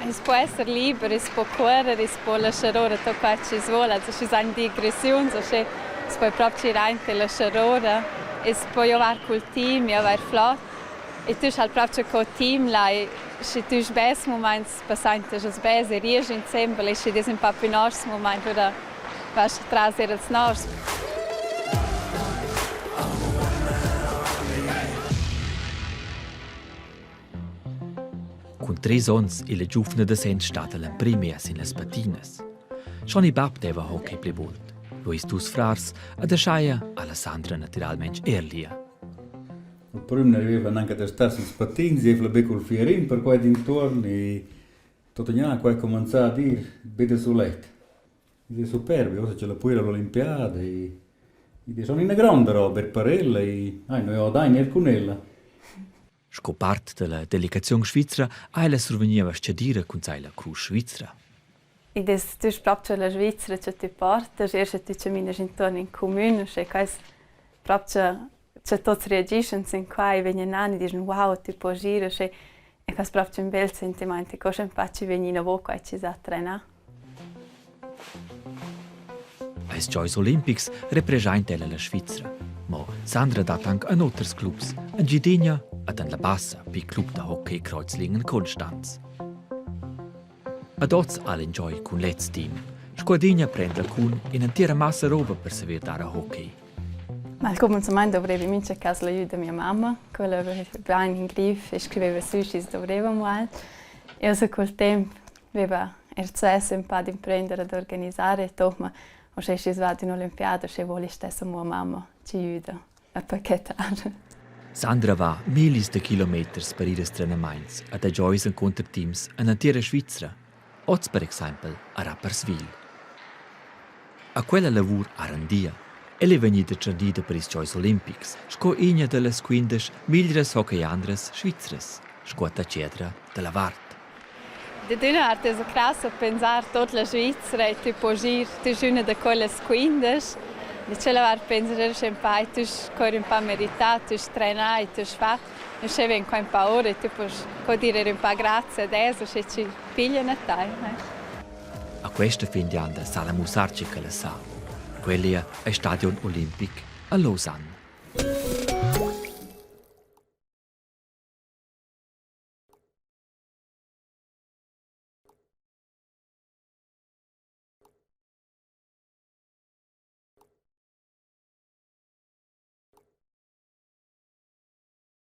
I's po esser liber, i's po cuorrer, i's po laschar ora tot quai chi's voul. Also schi's han digressiuns uschè es poi propcha ir aint e laschar ora. I's po giovar cul team e avair flot. E tü scha'l propcha co team lai, schi tü sbess mumaints passaintas els bes e riesch insembel e schi dess ün pa pü noschs mumaint lura vas tras eir els noschs. Cun treis onns ei la giuvna da Sent stada l'emprema sin las patinas. Schon il bab deva hockey pli bauld. Lu ils dus frars ed ascheia alla Sandra naturalmein er lia. Il prüm n'arriveva anche da star süls patins, jevla be cul fierin per quai d'intuorn e tuottegna quai cumanzà ad ir be da sulet. Id es superbi, uossa c'è la puira all'olimpiada e id es schon üna gronda roba er per ella e ai noi odain eir cun ella. Sco part dalla delegaziun svizra ha ella survegniu vestgadira cun sai la crusch svizra. Id es tüs propcha la Svizra cha tü portas, eir scha tü chaminas intuorn in cumün, uschè quai es propcha cha tuots reagischan sin quai, vegnan nan e dischan: «Wow, tü poust ir», uschè e quai es propcha ün bel sentimaint e co sch'ün pa chi vegn inavo quai chi s'ha trenà. Als Giois olimpics represchainta ella la Svizra. Mo Sandra dat anc en oters clubs, en Gidegna ed en la Bassa pi club da hockey Kreuzlingen Konstanz. Ad oz ha l'enjoy cun lez team. Squadrigna prenda cun in'entira massa roba per saver dar a hockey. Ma al cumenzament dovrevi mincha cas l'aiüt da mia mamma, quella aveva bain in grif e scriveva sü schi's dovreva mual. Eu so col temp veva RCS ün pa d'imprender ad organisar e tot, ma uschè schi's va ad ün'olimpiada, sche voul istess amo mamma chi güda a paquettar. Sandra va millis da kilometers per ir als trenamaints ed ha giois encunter teams en l'entira Svizra. Oz per exempel a Rapperswil. A quella lavur ha rendia. Ella è vegnida tschernida per ils Giois olimpics sco ina da las 15 meglras hockeyandras svizras, sco attachedra da la vart. Dad üna vart esa crass a pensar tuot la Svizra e tü poust ir, tü es üna da quellas 15. Da tschella vart pensas eir ün pa, tü hast ün pa merità, tü hast trenà e tü hast fat. Uschè vegn qua ün pa ora e tü poust co dir eir ün pa grazia ad els, uschè chi piglian a tai. A questa fin d'janda sa la mussar che ch'ella sa. Quella è Stadion Olimpic a Lausanne.